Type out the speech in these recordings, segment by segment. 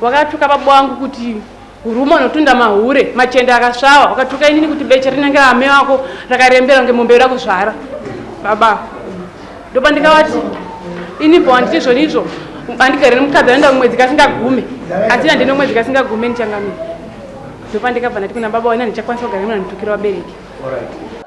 Wakatuka baba wangu kuti hurume unotunda mahure, machende akasvava. Wakatuka inini kuti beche rinenge rame wako rakarembera kunge mombe yoda kuzvara. Baba. Ndopandikavati inipo handiti zvoni izvo andigare nemukadzi anoenda kumwedzi kasingagume. Asi handina mwedzi kasingagume ndichangamira. Ndopandikabva ndati kuna baba wena ndichakwanisa kugara nemunhu anotukira vabereki. Alright.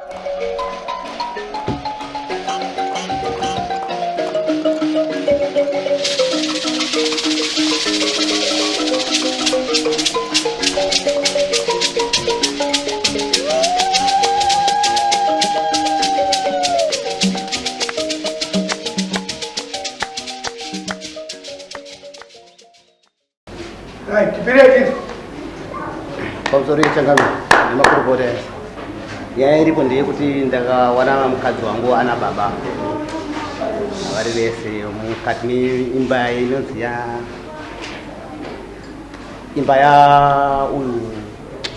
Pamusoro yechangamire nemakurukota ese, nyaya iripo ndeyekuti ndakawana mukadzi wangu ana baba vari vese mukati meimba inonzi ya imba ya uyu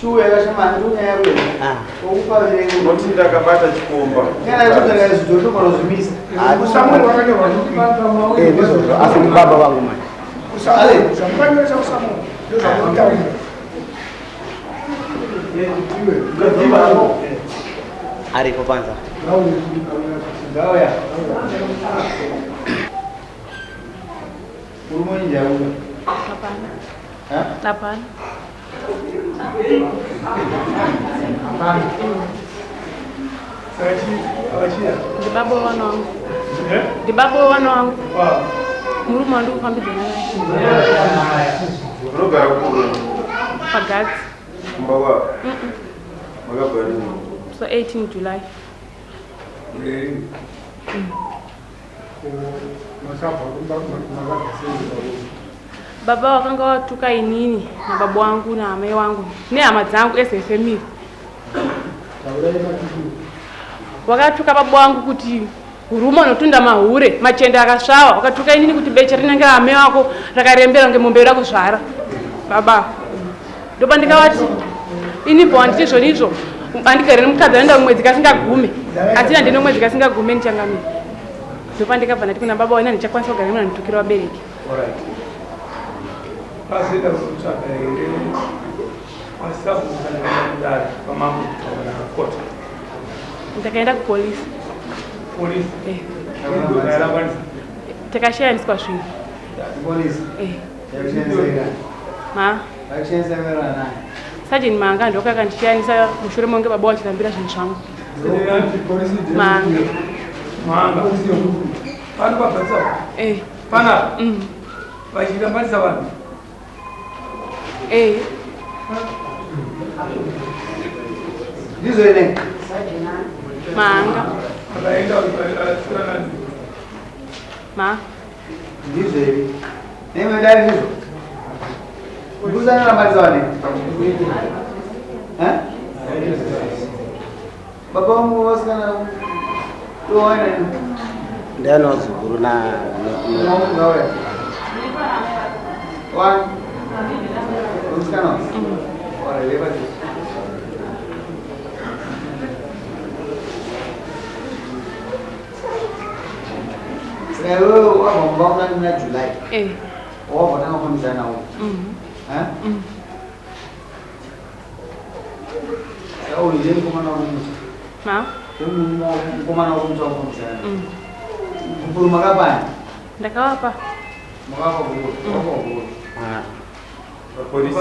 Chiuya kashamani ndiunyaya yako. Ah. Okupa verengo. Unoti ndakabata chikomba. Nyaya yekuti zvidhoto zvimisa. Kusamuel wakanyorwa Eh, ndizvozvo asi ndi baba vangu manje. Kusamuel, zvamukanyoresa kusamuel ndozvamunotaurira. Aripo panza. Ngauya. Murume wenyu ndiauya. Hapana. Ha? Hapana. Hapana. Ndibaba wevana wangu. Ndibaba wevana wangu. Murume wandiri kufambidzana naye. Unogara kure. Pagatsi. Kumba kwako. Makabva rini? So 18 July. Baba wakanga watuka inini nababa wangu naamai wangu nehama dzangu as a family. Wakatuka baba wangu kuti hurume unotunda mahure, machende akasvava. Wakatuka inini kuti beche rinenge ramai wako rakarembera kunge mombe yoda kuzvara. Baba. Ndopandikavati inipo handiti zvoni izvo andigare nemukadzi anoenda kumwedzi kasingagume. Asi handina mwedzi kasingagume ndichangamira. Ndopandikabva ndati kuna baba wena ndichakwanisa kugara nemunhu anotukira vabereki. Alright. Pasina kutsvaga here kwasabhuku kana kudare kwamambo kutaura kota. Ndakaenda kupolisi. Polisi. Eh. Ndakarambanisa. Takashayaniswa zvinhu. Polisi. Eh. Yakushandisa Ma. Vakushandisa mero anani. Sajeni Manga ndokakandishayanisa mushure monge baba vachirambira zvinhu zvangu. Manga. Manga. Pano pabvatisa. Eh. Panapa. Mm. Vachirambanisa vanhu. Eh. Ndizvo ine. Manga. Akaenda asina nani. Ma. Ndizvo here. Nemwe dai ndizvo. Ndikusanira vanhu. Eh? Baba vangu vasikana towana Ndiani wazukuru na ngauya. One. Musikana. Ora leva Saka iwewe wabva mumba muna July. Eh. Wabva tanga kufambidzana nawo. Mm. Eh? Mm. Saka uyu ndiye mukomana wako mutsva. Ma. Mukomana wako mutsva wakufambidzana. Mm. Gupuro makapani? Ndakavapa. Makapa gupuro. Wakapa gupuro. Ah. Polisi.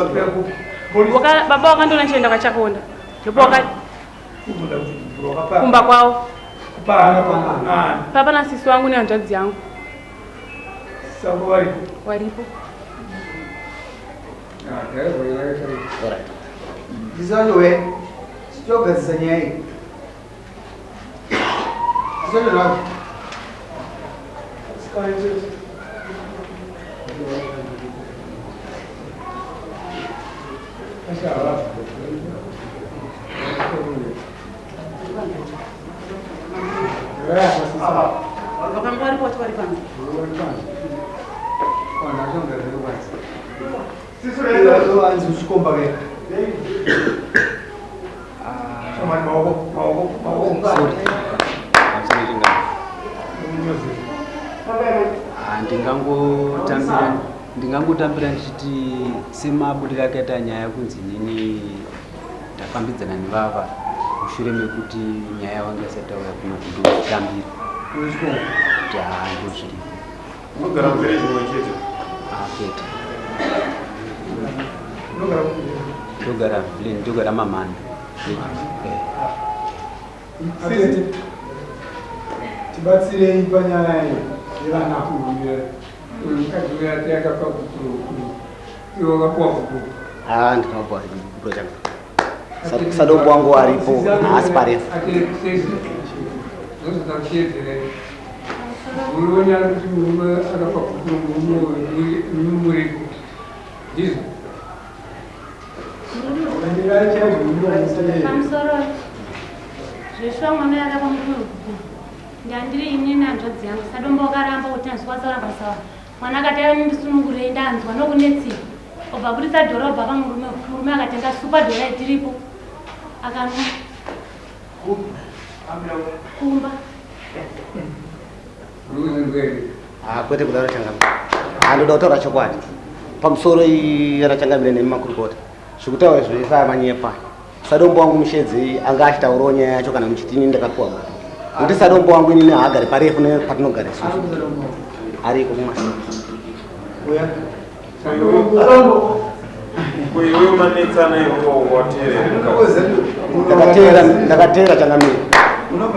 Waka, baba wakandiona ndichienda kwaChakonda. Ndipo waka kumba kwavo. Kupana. Papa na sisi wangu nehanzvadzi yangu Sako varipo. waripo. Alright. Ndisacho we. Togadzisa nyaya iyi. Ndisacho zvako. Vakanga varipo vati vari panze. Anzi uchikomba ke. Shamani maoko, maoko, maoko. Sorry. Pamusoro yechangamire. Ah, ndingangotambira Ndingangotambira ndichiti semabudiro akaita nyaya kunzi inini ndafambidzana nevava mushure mekuti nyaya wanga isati auya kuno kundotambira kuti haa ndozviripo. Unogara muvillage mumwe chete? Ah, kwete. Ndogara village, ndogara Mamanda. Eh. Sisi, tibatsirei panyaya iyi yevana. Mukadzi uyo ati akapa gupuro iwe wakapuwa gupuro. Haa, ndinopuwa gupuro changu. Sadombo wangu aripo, haasi parefu. Murume ari kuti murume akapa gupuro murume muripo ndizvo. Pamusoro zveshuwa mwana yakapa mukuru gupuro ndandiri inini hanzvadzi yangu sadombo wakaramba kuti anzwa sauramba sawa mwana akati aiwa ndisunungurei ndanzwa nokunetsika obva abudisa dhorobha pamurume murume akatenga super dhora tiripo akanwa kumba. Ah, kwete kudaro changamire. Handoda kutaura chokwadi. Pamusoro yana changamire nemi makurukota. Zvikutaura zvese amanyepa. Sadombo wangu mushedzi anga achitaurawo nyaya yacho kana muchiti inini ndakapiwa gupuro. Nokuti sadombo wangu inini haagari parefu nepatinogara isusu. Ariko kumashure. Iwewe manetsana iwewe wateerera. Ndakateera, ndakateera changamire.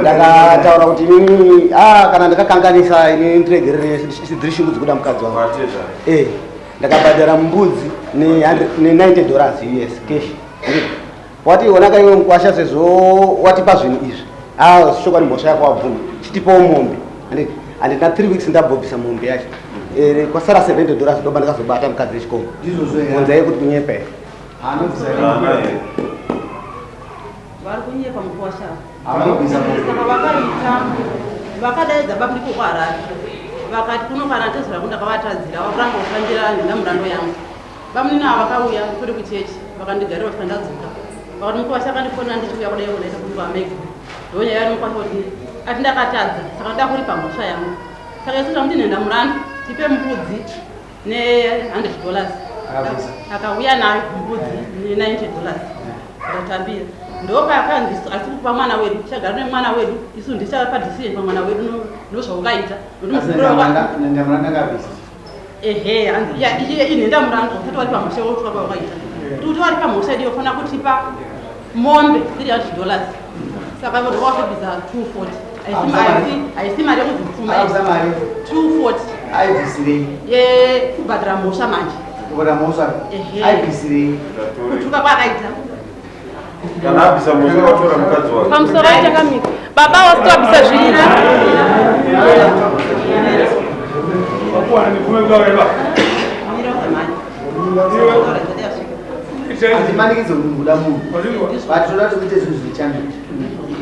Ndakataura kuti inini ah, kana ndakakanganisa inini ndiregerere, dziri shungu dzikuda mukadzi wangu. Eh, ndakabhadhara mbudzi ne 90 dollars US cash. Wati onaka iwe mukwasha, sezvo watipa zvinhu izvi, ah, chokwadi mhosva yako wabvuma, chitipawo mombe. Handiti handina 3 weeks ndabhobhisa mombe yacho. Eh, kwasara 70 dollars ndoba ndakazobata mukadzi wechikomba. Ndizvozvo here? Bvunzai kuti kunyepa here. Vari kunyepa mukuwasha. Havanobvisa mombe. Saka vakaita vakadaidza bamudiki kuHarare vakati kuno kana tezvara ndakavatadzira vakuramba kufambira nhenda yangu. Bamunini ava vakauya kuri kuchechi vakandigarira kusvika ndadzoka. Vakati mukuwasha akandifonera ndichiuya kudai kudaita kuti vamega ndonyaya yari mukwasha kuti ati ndakatadza saka ndoda kuripa mhosva yangu. Saka isu tamuti nhenda murandu tipe mbudzi ne100 dollars. Akabvisa. Akauya nayo mbudzi ne90 dollars ndatambira. Ndopakanzi asi kupa mwana wedu tichagara nemwana wedu isu ndichapa decision pamwana wedu ndozvaungaita. Asi nendamuranda akabvisa. Ehe, hanzi iya iye inhenda murandu usati wari pamhosva wotuka kwawakaita kuti wari pamhosva yedu yofanira kutipa mombe 300 dollars. Saka vanhu wakabvisa 240. Abvisa mari? Haisi mari yekuzipfuma. Akabvisa mari? 240. Aibvisirei? Yekubhadhara mhosva manje. Kubhadhara mhosva? Ehe. Aibvisirei? Kutuka kwaakaita. Kana abvisa mhosva watora mukadzi wake. Pamusoro achakamira baba wasitowabvisa zvinhu. Hatimanikidze kuti mukuda munhu, but toda kuti muite zvinhu zvichamira.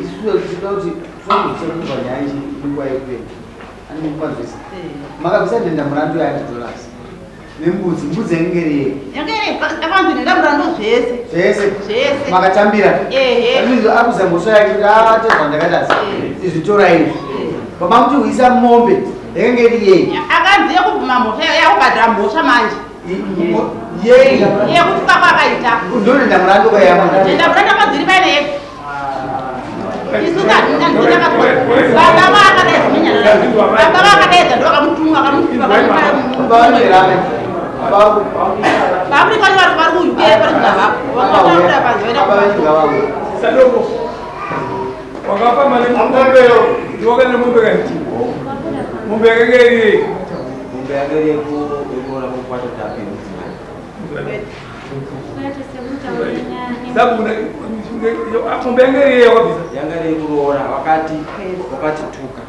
Isusu tinoda kuti tinozvisa nyaya ichi nguva yekuenda ani mukwanzwisa. Makabvisa nhenda murandu ya 100 dollars nembudzi, mbudzi yange iri yei? Akanzi nhenda murandu zvese. Zvese? Zvese. Makatambira? Ehe. Akuza mhosva yake kuti atezva ndakadasi izvitora izvi baba kuti huisa mombe yakange iri yei? Akanzi yekubvuma mhosva, yakubhadhara mhosva manje. Yei? Yekutuka kwaakaita. Ndonenda murandu kwayama. Nhenda murandu akadziri paine yega isu baba vaakadaidza baba vaakadaidza ndo vakamutumwa vakamutuka. Vaafrika vari vari kuUK vari kugavako vamwe panze vaenda. Sadoko wakafamba nemombe, ndiwakaenda mombe kaiti mombe yakanga iri yei? Mombe yanga iri yekuroora kukwata tapi mudzimai. Kwete sekutaura nyaya. Sabuna mombe yanga iri yei wakabvisa? Yanga iri yekuroora, wakati wakatituka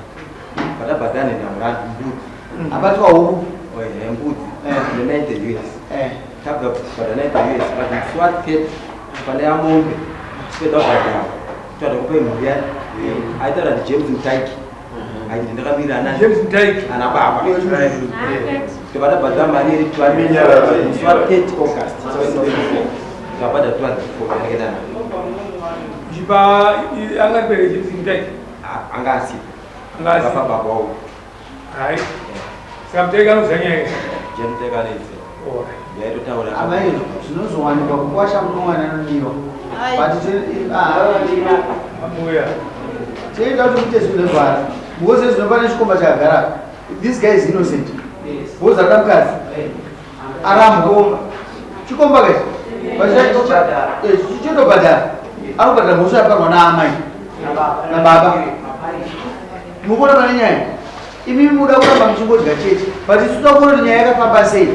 patabhadhara nenda murandu mbudzi. Abatwa huku. Oye, mbudzi ne90 US. Tabva kubhadhara 90 US, but musi wa 30 pane yamombe tipedza kubhadhara toda kupa mhuri yani aitaura ndi James Mutaiki aiti ndakamirira ana James Mutaiki ana baba. Tobva tabhadhara mari iri musi wa 30 August 2024, tabhadhara 204 yakaenda nayo. Chipa anga pere James Mutaiki? Anga asipo. Anga asipo. Baba wawo. Hai, saka Mutaiki anoziva nyaya iyi? James Mutaiki anoiziva. Yaitotaura. Amai, zvinozowanikwa kukwasha munowana anodiwa. But tinoita kuti muite zvinhu zvevhara because zvino pane chikomba chakagara. This guy is innocent. Because arada mukadzi. Arambwa. Chikomba kai. Chichotobhadhara. Arikubhadhara mhosva yaparwa naamai. Nababa. Mukuona pane nyaya? Imi muda kuramba muchingodya chete. But isu toda kuona kuti nyaya yakafamba sei.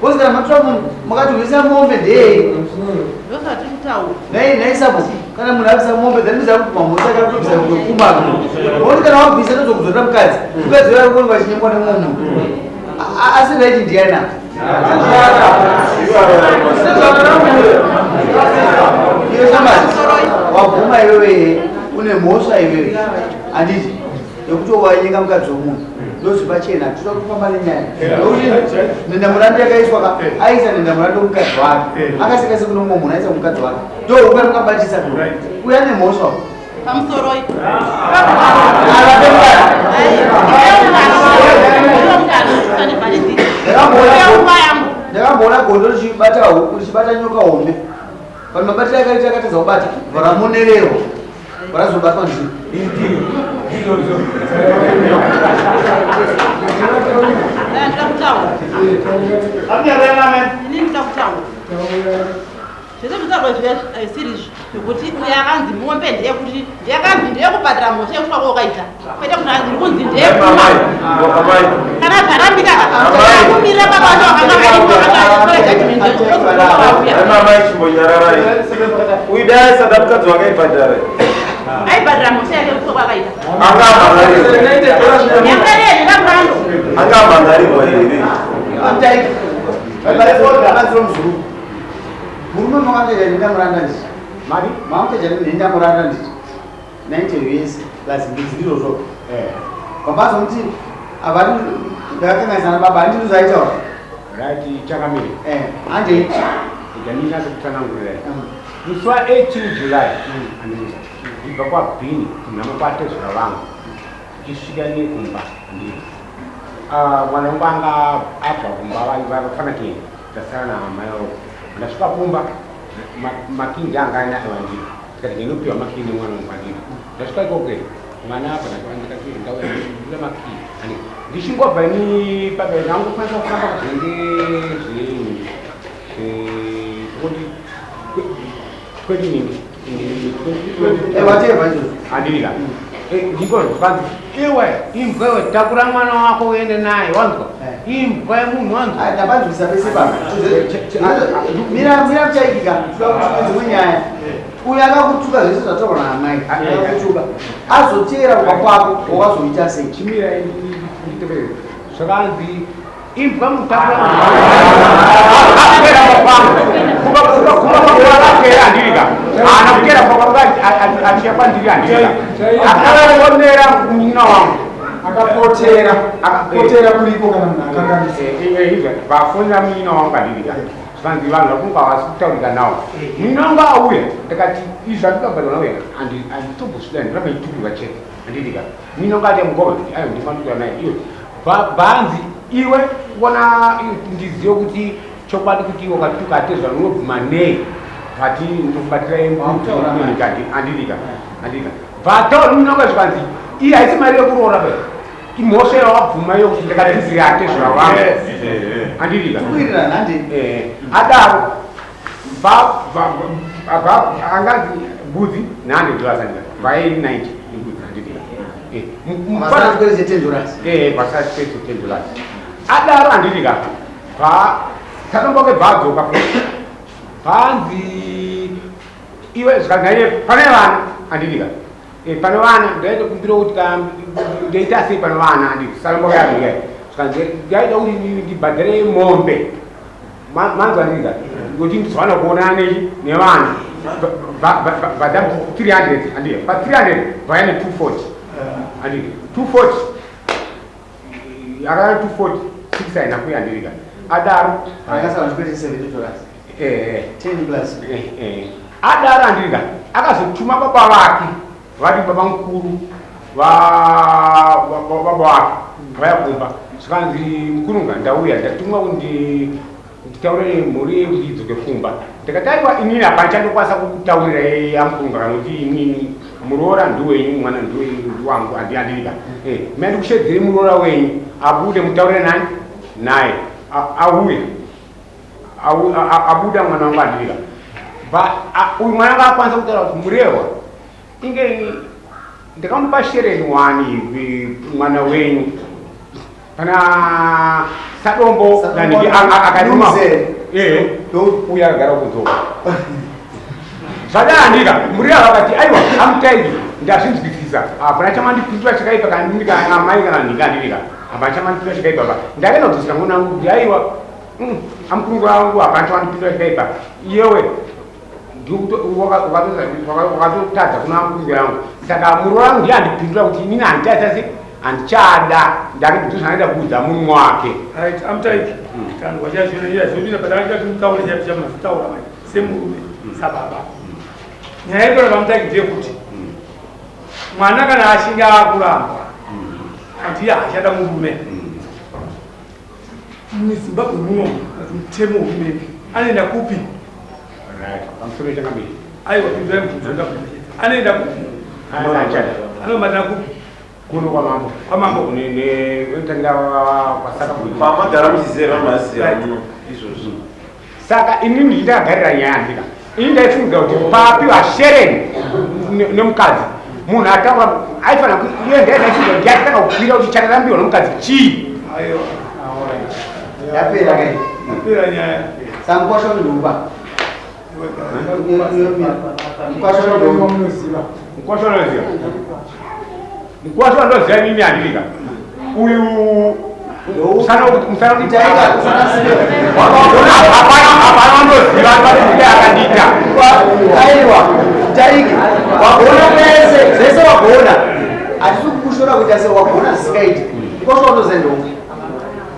Because kana matora munhu makati huisa mombe ndeyei? Ndozvatiri kutaura. Nhai nhai sabo kana munhu abvisa mombe then biza kuti mamhosva kana kutobvisa kumba. Ngokuti kana wabvisa tozokuzorera mukadzi. Mukadzi uyo ari kuonekwa achinyengwa nemumwe munhu. Asi right ndiyana? Iyo shamwari wabvuma iwewe une mhosva iwewe handiti yekuti wanyenga mukadzi wemunhu ndozvipachena tinoda kufamba nenyaya nekuti nhendamurandu yakaiswa ka aisa nhendamurandu wemukadzi wake akaseka sekuno mumwe munhu aisa mukadzi wake ndo ukabatisa uya nemhosva Pamusoroi. Ndakamboona gondo richibata huku richibata nyoka hombe vanhu mabatiro akaita akatadza kubata varamonererwa varazobatwa ndii. Ndinoda kutaura. Ini ndinoda kutaura. Zvese zvitaurwa zviya zvisiri izvo zvekuti uyo akanzi mombe ndeyekuti ndiyakanzi ndeyekubhadhara mhosva yekufa kwawakaita kwete kuti hanzi kunzi ndeyekuma kana zvarambika kumirira baba vacho vakanga varipo vakatora judgment yekuti Amai chimbonyararai. Uyu dai aisada mukadzi wake aibhadhara. aibhadhara mhosva yake yekufa kwakaita Angamhangarirwa. yakarehera murando Angamhangarirwa here? Batsiro muzukuru. Murume makamuchaja nhendamuranda nditi. Mari? Makamuchaja nhendamuranda nditi. 90 years plus mbidzi ndizvozvo. Pambazomuti havadi ndakakanganisana nababa handiti zvaitaura. Right, chakamire. Handei. Ndanyatsa kutsanangurira. Musi wa 18 July, andizvo. Ndibva kwaBhini kunhamo kwatezvara vangu. Ndichisvika nekumba ndizvo. Mwana wangu anga abva kumba vafana kuenda. Ndasara naamai vangu. Ndasvika kumba makingi anga aina aiwa ndiro. Ndikati ndinopiwa makii nemwana wangu andiro. Ndasvika ikoko mwana abva ndikati ndauya ndinoda makii. Ani ndichingobva ini pabva ndangokwanisa kufamba zvinenge zvinhu kuti 20 minutes. Whatever izvozvo. Handidika. Ndiko zvanzi iwe imbwa iwe takura mwana wako uende naye wanzwa imbwa yemunhu wanzwa. Ndapanzwisa pese papa. Mira mira muchaikika. Toda kuti dzimwe nyaya. Uyu akakutuka zvese zvataurwa naamai. Akakutuka. Azoteera kumba kwako wakazoita sei? Chimira nditevere. Zvakanzi imbwa mutakura akapera handidika. Haana kutera kwakanga achiya kwandiri handidika. Akaonera munin'ina wangu. Akapotera. Potera kuriko kana munhu akanganisa. Vafonera munin'ina wangu handidika. Zvanzi vanhu vakunga havasi kutaurika nawo. Munin'ina wangu auya ndakati izvi zvandikabhadharwa nauya handitombosvida ndiramba ichiturirwa chete handidika. Munin'ina wangu ati mukoma ayo ndimandikura naye iwe bvanzi iwe kuona ndizive kuti chokwadi kuti iwe ukatuka atezvara unobvuma nei bvati ndokubatira handidika handidika bvataura munin'ina wangu zvikanzi iyi haisi mari yekuroora pe imhosva yawabvuma iyo kuti ndakatizira atezvara vangu handidika Kuwirirana handi. Adaro angazi mbudzi ne100 dollars andika vai 90 nembudzi handidika. Masara chikwereti che 10 dollars. Vasati chikwereti che 10 dollars adaro handidika. Tatomboke bvadzoka futi bvanzi iwe zvikanzi pane vana handidika. Pane vana ndaida kumbira kuti ndoita sei pane vana handidi satomboke yadika zvikanzi ndaida kuti ndibhadhare mombe manzwa handidika kuti ndizowana kuonana nechi nevana bhadha 300 handidika pa 300 vaya ne 240 handidika 240 akaya 240 6 aina kuya handidika adaro. Akasara chikwereti 70 dollars. 10 plus. Adaro handidika akazotuma baba vake vati baba mukuru baba vake vaya kumba zvikanzi mukurunga ndauya ndatumwa kuti Titaure mhuri yekuti idzoke kumba. Ndikati aiwa inini hapana chandokwanisa kukutaurira amukunga kana kuti inini muroora ndiwenyu mwana ndiwangu handiandika. Eh, mina ndikushedzere muroora wenyu abude mutaure nani naye auye abuda mwana wangu andika. Uyu mwana wangu akwanisa kutaura kuti murehwa inge ndakamupa shereni wani mwana wenyu pana sadombo naniki akaduma uya akagara kudzoka zvadaandika muri ava vakati aiwa amutaidi ndazvinzwisisa hapana chamandipindura chakaipa kana amai kana nhika andivika hapana chamandipindura chakaipa pa ndakaenda kudzosera mwana wangu kuti aiwa amukuru wangu hapana chamandipindura chakaipa iyewe wakatotadza kuna amukuru yangu saka muri wangu ndiye andipindura kuti inini handichaitasi handichada ndakandozvanoita kuudza munhu wake. Right, amutaiki kana wachazvinoita patakati mutaure chacho chamazitaura mai semurume sababa. Nyaya yedu pamutaiki ndeyekuti mwana kana achinge akurambwa handiye hachada murume muZimbabwe muno mutemo hurumende anoenda kupi? Right, pamusoro chakambiri. Aiwa, pindurai mubvunzo ndabvunza. Anoenda kupi? Anobatana kupi? Kuno kwamambo. Kwamambo. Unotangira kwasaka kuno. Pamagara muchiziva maziva muno izvozvo. Saka inini ndakagarira nyaya ndika. Ini ndaifunga kuti papiwa shereni nemukadzi. Munhu ataura aifanira iye ndiye ndaifunga kuti akatanga kukwira kuti chakarambiwa nomukadzi chii. Aiwa. Yapera kai. Yapera nyaya. Sankwasha nduba. Mkwasha ndomuziva. Mkwasha ndoziva. Mkwasha ndoziva nini andika. Uyu musana kuti hapana ndoziva kuti akandita. Aiwa, taiki. Wagona kwese, zvese wagona. Hatisi kukushora kuita se wagona zvisikaiti. Mkwasha ndoziva ndomuziva.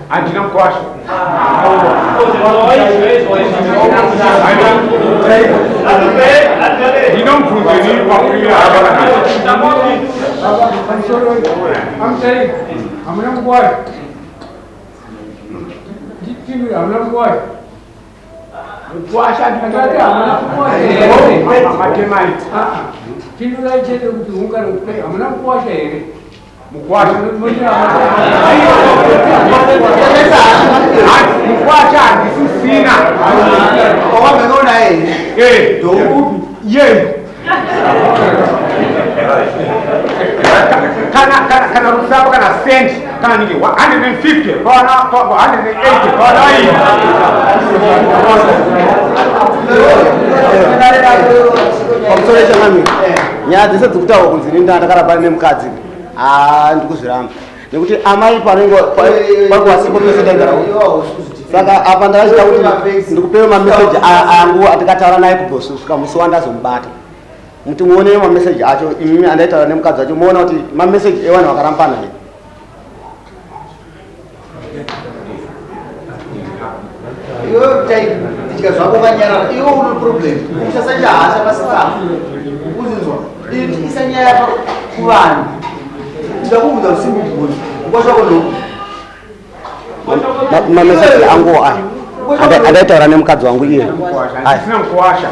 Handina mkwasha. Ndinomubvunzo inini pakurira Amutaiki, hamuna mkwasha. Hamuna mkwasha. Mkwasha ndati hamuna mkwasha. Matemai. Pindurai chete kuti ungano hamuna mkwasha here? Mkwasha. Mkwasha handisisina. Wamenoona yeye. Ndoupi? Yeye. Kana rusapa kana cent kana niki 150 kana 180 kana hii. Pamusoro changamire. Nyaya dzese dzikutaurwa kunzi ini ndakaramba nemukadzi. Ndikuzviramba. Nekuti amai panenge pakwasipo pese ndaigara. Saka apa ndakachida kuti ndikupewe mameseji angu atikataura naye kubva musi wandazomubata. Muti muone mameseji acho imimi andaitaura nemukadzi wacho muona kuti mameseji evanhu vakarambana here. Iwe idya zvako ukanyarara iwe une problem. Usasaita hasha pasina. Uzinzwa. Isa nyaya kuvanhu. Ndakubvunza usiku kubvunza. Mkwasha wako ndo. Mameseji angu aya. Andaitaura nemukadzi wangu iye. Handisina mkwasha.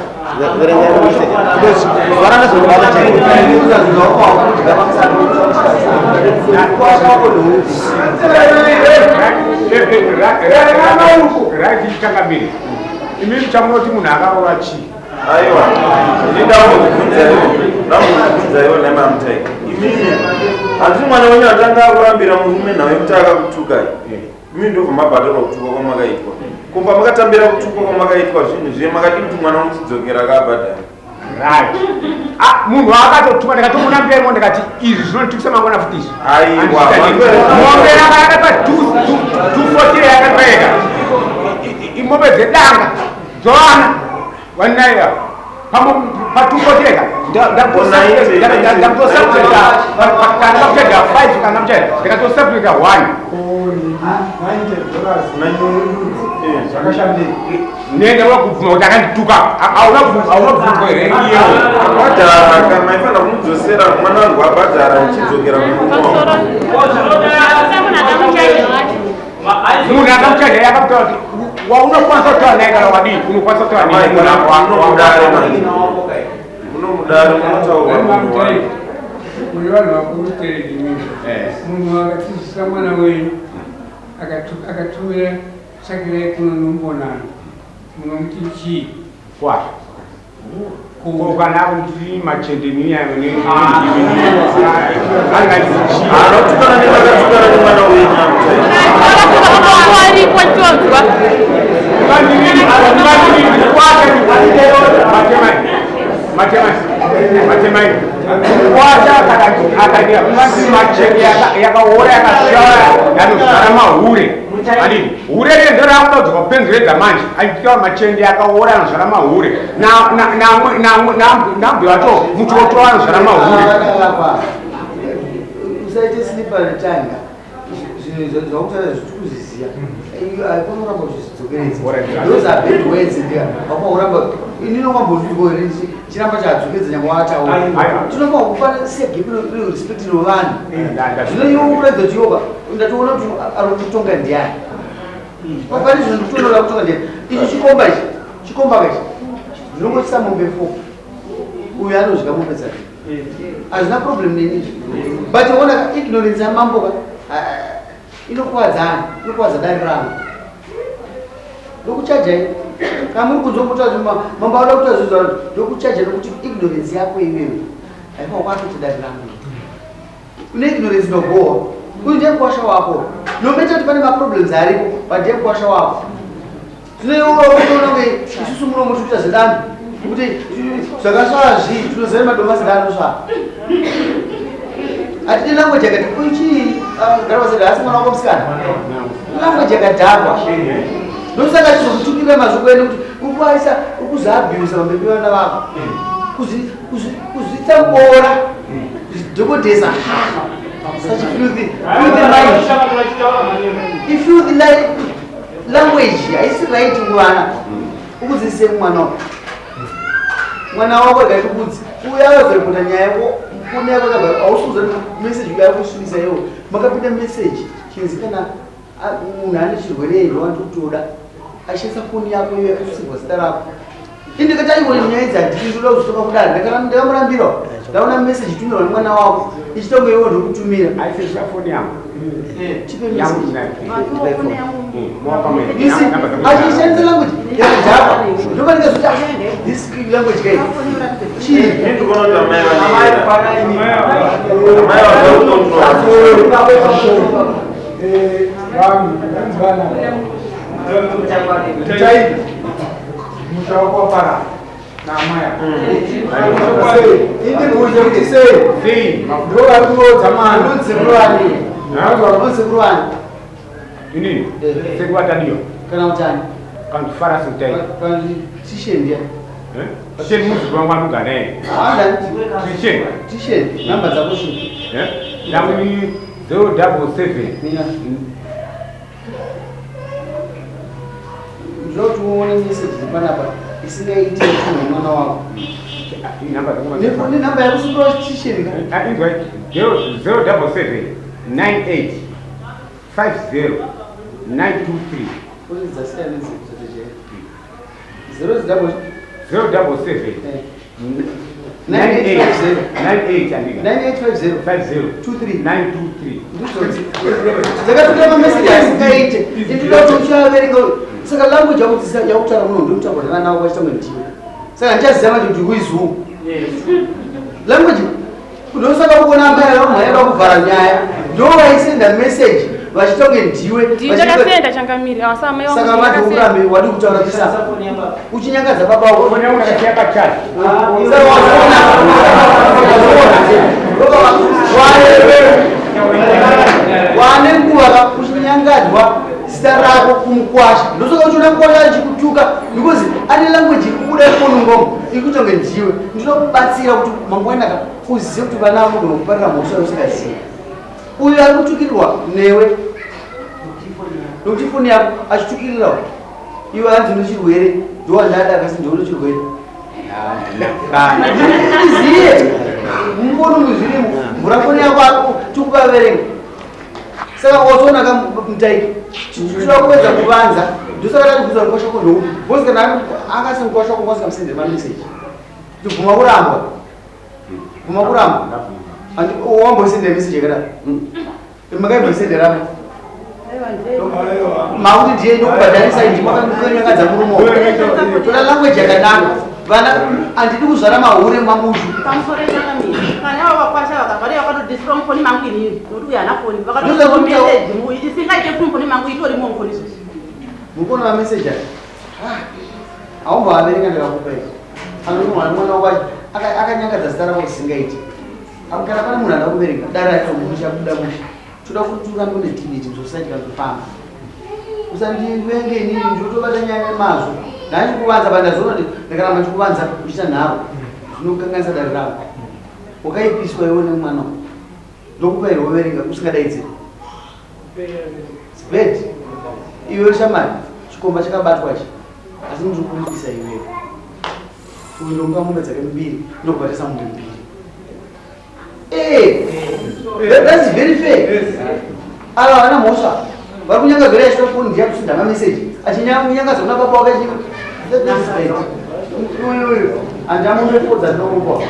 Right, changamire. Imimi chamunoti munhu akaroora chii? Aiwa. Ndindakumbobvunza iwo naye Mamutaiki. Imimi handisi mwana wenyu atanga akurambira murume nawe kuti akakutukai. Imimi ndobva mabhadharwa kutukwa kwamakaitwa. Kubva makatambira kutukwa kwamakaitwa zvinhu zviye makadii kuti mwana uchidzokera akabhadhara. Right. Munhu akatotuma ndakatomuona mbemo ndikati izvi zvinonditukisa mangwana futi izvi. Aiwa. Mombe yakakapa 240 yakapeka. Imombe dzedanga dzovana vanaiya. Pa 240 ega ndakutosubtracta kana kuchaja 5 kana kuchaja ndakatosubtracta 1. Zvakashandei. Nenda wakubvuma kuti akandituka. Hauna kubvunzwa here iyewe? Abhadhara kana maifanira kumudzosera mwana wangu abhadhara achidzokera kumurume wangu. Munhu akamuchaja akamuchaja kuti Waunokwanisa kutaura naye kana wadii unokwanisa kutaura naye Munomudare manje. Munomudare munotaurwa munhu wani. Muri vanhu vakuru tereki mimi. Munhu akatizisa mwana wenyu akatumira tsvakirai kuno nombonana. Munomuti chii? Kwazvo. Ko kana akuti machende miya ne Anotukana nevakatukana nemwana wenyu amutai. Aripo tonzwa. Matemai kwasha akadira machende yakaora yakasvava yanozvara mahure andini hure rine ndo rakuda kudzoka kupenzeredza manje aitiwa machende yakaora anozvara mahure nambuya wacho muchoto anozvara mahure. Usaite slippery tongue. Zvinhu zvakutaura zvitikuzviziva, aipanoramba uchizvidzokeredza. Those are bad words. Ndika wakuramba inini wambondiko chiramba chadzokedza nyangwe wataura. Tinofa kufana segepi respect rovanhu. Zvino iwe ukuratidza kuti iwoka ndatoona kuti ari kutonga ndiani. Pane zvinhu ndikutoona kutonga ndiani. Ichi chikomba ichi, chikomba kachi ndinongochisa mombe 4, uyu anodya mombe dzake, hazvina problem neni izvi. But ona ignorance yamambo ka inokuwadzana, inokuwadza dare rangu. Ndokuchajai kana muri kunzwa kuti mambo auda kuita zvinhu zvanhu. Ndokuchaja nokuti ignorance yako iwewe haifa kwatoita dare rangu. Une ignorance nobowa. Uyu ndiye mukwasha wako, nomaita kuti pane maproblems aripo, but ndiye mukwasha wako. Zvino iwe unoona kunge isusu muno muri kuita zvedambi kuti zvakasvava zvii. Tinoziva madomasi ndaanosvava. Hatidi language yakati uyu chii gara paseda. Asi mwana wako musikana, language yakadhakwa. Ndosaka chizokutukirira mazvoko ende kuti ukuaisa ukuzoabhusa pamberi pevana vako, kuzviita muboora, kuzvidhokodhesa. Such filthy, filthy mind, ifilthy language, haisi right kuvana. Ukudzidzise mwana wako, mwana wako rega tikudzi. Uya wazoripota nyaya yako, foni yako yakabva, hausi message uya kusvibisa iwo. Makapinda message chinzi kana munhu ane chirwere ndowandikutoda ashandisa foni yako iyo yakasirwa zita rako. Indikati aiwa, nyaya idzi handii, ndoda kuzotoka kudare. Ndakamurambira. Ndaona message itumirwa nemwana wako ichitonge iwo ndokutumira. Aisesha foni yangu. Chipe message. You see, achishandisa language yakadhakwa. Ndopanikazoti this language kai chii? Ndikuona kuti amai amai vakucontrol. Vanhu vanzwana tai musha wako waparara naamai. Indibvunze kuti sei ndo vari kurodza mwana? Unonzi wani? Inini sekuvatadiyo. Kana utani? Kana farasi utai. Tishendia. Tisheni muzukuru wangu anogara naye. Tisheni. Tisheni, namba dzako shi? Yangu ni 077. Mina ndinoda kuti uone message panapa isingaiti yetunhu mwana wako. Namba dzangu. Nenhamba yakusungura tisheni ka. Inzwa, 077 98 50 923. Kuti dzasiyana nedzekuzoteje zero zidouble. 077 9850. 98 andika. 9850. 50. 23. 923. Dzakatukira mameseji asingaite. Indinoda kuti uchiaverenga. Saka language yakutaura muno ndokutaurwa nevana vako vachitangwe ndiwe. Saka ndichaziva manje kuti who is who. Language ndosaka kuona amai vamwe vaida kuvhara nyaya, ndo vaisenda message vachitonge ndiwe. Ndakasenda changamiri awasa amai wangu. Saka manje urambe wadi kutaura kisa uchinyangadza baba wako. Saka wazoona, wane nguva ka uchinyangadzwa zita rako kumukwasha. Ndosaka uchiona mukwasha achikutuka because ane language iri kubuda ifonongomo iri kutonge ndiwe. Ndinokubatsira kuti mangwana ka uzive kuti vana vako gona kuparira mhosva usingazivi. Uyu ari kutukirirwa newe nokuti foni yako achitukirira iwe, hanzi une chirwere. Ndowandada akasi ndiwe une chirwere. Iziye mufoni muzvirimo, mvura foni yako tikuvaverenga. Saka wazoona kamutaiki tinoda kuedza kuvanza. Ndosaka ndakubvunza mukwasha wako ndoupi. Because kana akasi mukwasha wako wasingamusenderi mameseji. Bvuma kurambwa. Bvuma kurambwa. Wambosendera meseji yakadaro. Makaimbosenderana. Makuti ndiye ndokubhadharisa indi makanyangadza murume wako. Toda language yakanaka. Vana handidi kuzvara mahure mamushu. Pamusoro changamire. Kana avo vakwasha vakabva vakatodisira mufoni mangu inini nokuti uyu haana foni. Vakatoisa meseji isingaite mufoni mangu itorimo mufoni izvozvi. Mukuona mameseji aya? Haumboaverenga ndakakupa izvi. Anoti mwana mwana wako akanyangadza zita rako zvisingaiti. Kana pane munhu anoda kuverenga dare racho muchabuda mushe. Toda kuti urambe une dignity musociety kana kufamba. Usandivenge inini ndinotobata nyaya nemazvo. Ndandikuvanza but ndazoona kuti ndakaramba ndichikuvanza uchiita nharo zvinokanganisa dare rako. Wakaipiswa iwe nemwana wako. Ndokupa iwe woverenga usingadaidziri. It's bad. Iwe shamari chikomba chakabatwa ichi asi ndiri kuripisa iwewe. Uyu ndomupa mombe dzake mbiri ndokubhatisa mombe mbiri. Eh, that's very fair. Ava havana mhosva. Vari kunyangadzira achida foni ndiye kusunda mameseji. Achinyangadza kuna baba wake achi. That's bad. Uyu uyu handina mombe fodza ndinomupa.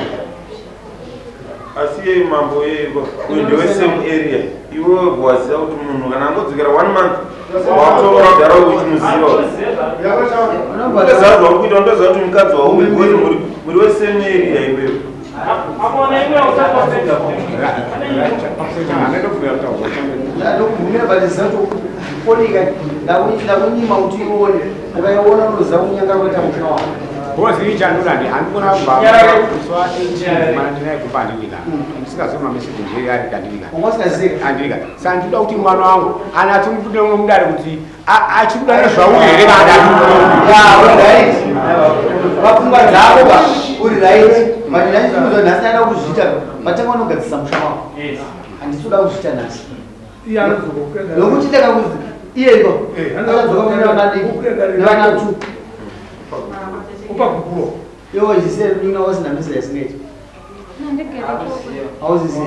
Asi yei mambo yeiko uyu ndewe same area iwewe waziva kuti munhu kana angodzokera one month watora kudhara uchimuziva utoziva zvauri kuita unotoziva kuti mukadzi wauyu because muri wesame area iwewe. Ndokubvumira but ziva kuti foni ndakunyima kuti ione ukaiona unoziva kunyanga kuita musha wako. Because ini chandinoda ndi handikona kubva musi wa 18 mwana ndinaye kumba handivika ndisingazivi mameseji nje ari kandivika handivika saka ndinoda kuti mwana wangu anatsi mudare kuti achikuda nezvauri here kana right pafungwa dzako ka uri right but ndachikuza nhasi ndaida kuzviita matanga unogadzisa musha wako handisi kuda kuzviita nhasi nokuti ndakakuzi iyeko akadzoka kune vana diki nevana two upa gupuro iwe zise nina wasina misa yasingaiti hauzisiye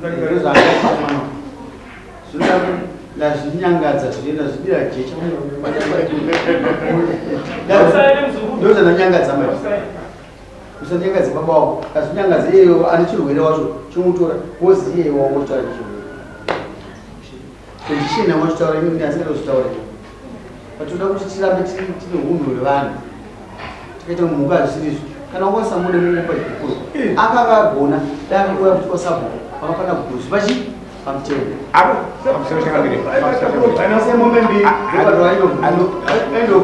ndozvaakaita mwana zvinoda ndazvinyangadza zviye ndazvidira jecha ndozvandanyangadza manje usanyangadze baba wako azvinyangadze iyeyo ane chirwere wacho chomutora wozi iyeyo wangotaura chirwere condition yawachitaura inini asingada but toda kuti tirambe tine hunhu hwevanhu tikaita mhuka hazvisirizvo kana wasamude mumupa chikuru akakagona dai akauya kuti kwasabhuku vakafanira kuguzi pachi pamutemo mombe mbiri end of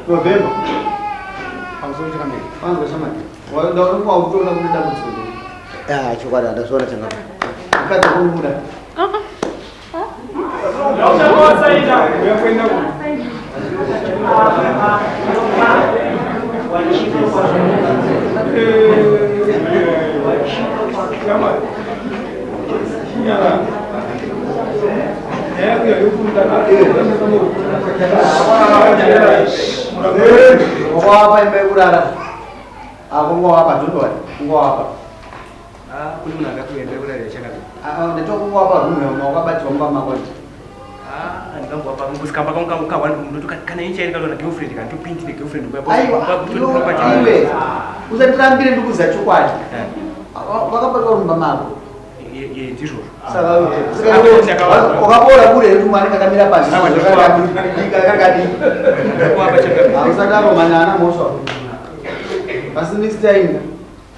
November wanzwa shamani ndakutoona kune dambudziko. Chokwadi handazviona changamire. Mukadzi wakunomuda? Ungawapa imba yekurara ako, ungawapa, don't worry, ungawapa. Kune munhu akakuenda kurara chakati? Ndatoa kungawapa room wakabatirwa mumba mako ndi. Handingambowapa kusikamba kangu kangu kawani ndoti kana inchairi kalona girlfriend kana topindi negirlfriend. Aiwa, iwe usandirambire, ndikuziva chokwadi vakabatwa mumba mako. Ndizvozvo. Saka wakabora kure here kuti mwana kakamira pasi kakadii? Usadaro mani, ana mhosva. Asi next time,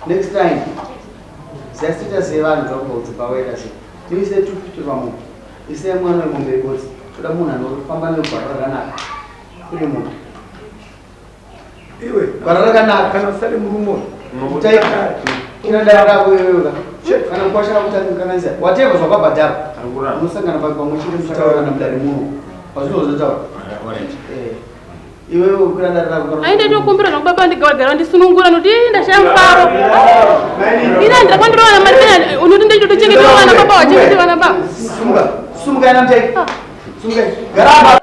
next time ziya status yevanhu zvakubva pawaita sei tiise 250 pamunhu, isai mwana wemombe ibodzi. Toda munhu anofamba negwara rakanaka kune munhu Iwe gwara rakanaka. Kana usade murume. Inodara rako iwewe kana mukwasha kakutanganisa whatever zvakabhadhara unosangana pamwe chete muchitaurana mudare muno pazvinozotaura iwewe ukwira dare rako. Ainde tokumbira zvangu baba ndigawadzira ndisunungura nokuti ii ndashaya mufaro ina ndirakwandirawana mari pena unoti ndechitochengetera vana baba wachengete vana baba. Sumuka, sumuka yana muteki, sumuka, gara apa.